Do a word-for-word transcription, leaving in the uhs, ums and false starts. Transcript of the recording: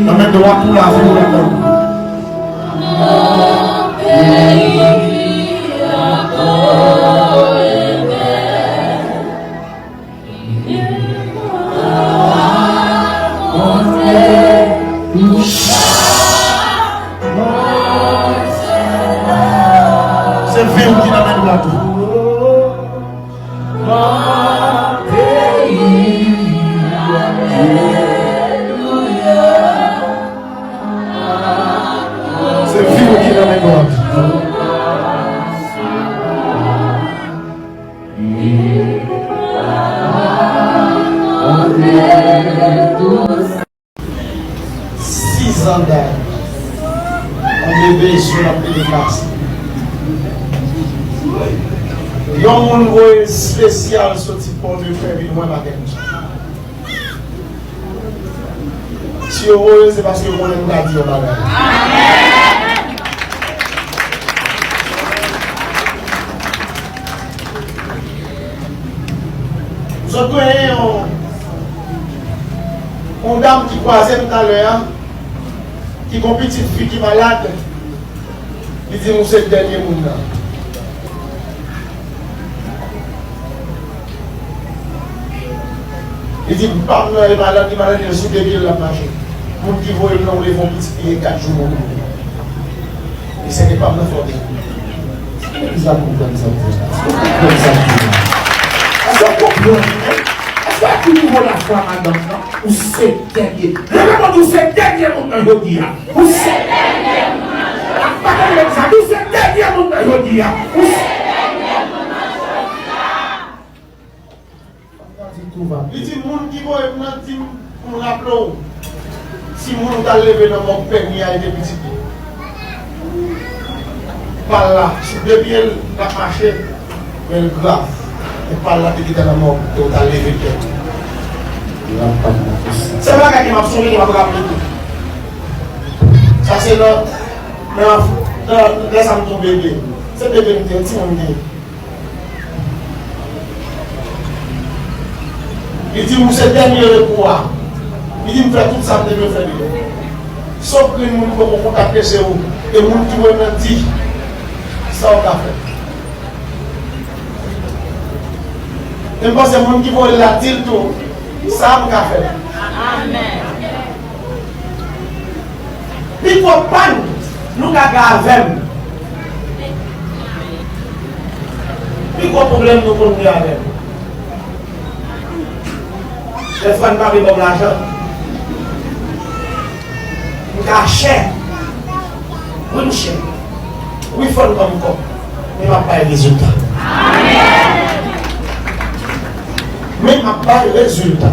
Nan men dwat ou lavi w ladan. Se vi w ki nan men dwat ou. Se vi w ki nan men dwat ou. Sizan daj. Yon bebe jwenn ap pede kase. Yon moun voye espesyal soti Pòdepè vin wè madanm. Si yo voye l, se paske yo konnen m ka di yon bagay. Zòt genyen yon, yon dam ki kwaze m talè a, ki gon pitit fi ki malad, li di m ou se dènye moun nan. Li di, "Papa m nan e malad, li malad, li sou de pye l ap mache. Moun ki voye m nan, ou leve yon pitit li gen kat jou, moun. E se te papa m nan fè w te." Legliz la konprann sa m di la? Èske w konprann sa m di la? Èske w konprann? Èske w konprann? Èske w konprann? Èske w konprann? Ou se dènye. Leve men w, ou se dènye moun nan jodi a. Ou se dènye moun nan jodi a. Ou se dènye moun nan jodi a. Ou se dènye moun nan jodi a. Li di, "Moun ki voye m nan di m pou m raple w si moun ou t al leve nan mòg pèmi a e te pitit li." Pa l la, sou de pye l, l ap mache, men l grav. E pa l la te gentan nan mòg, e w t al leve l tèt. Se bagay ke m ap sonje, ke m ap raple tou. Sa se lè, nan, nan, lè sa m te yon bebe. Se bebe m te, yon timoun m te. Li di, "Ou se dènye rekou a." Li di, "M fè tout sa m te dwe fè deja." Sòf grenn moun ki poko kontakte se ou. E moun ki wè nan di sa w ka fè. E m panse moun ki voye l la di l tou, "Sa m ka fè." Amèn. Pi gwo pàn nou ka gen avè m. Pi gwo pwoblèm nou konn gen avè m. Lè Fran pa vle ban m lajan, m ka chè. Wi, m chè. Wi, fò n ban m kòb. Men m ap bay rezilta. Men m ap bay rezilta.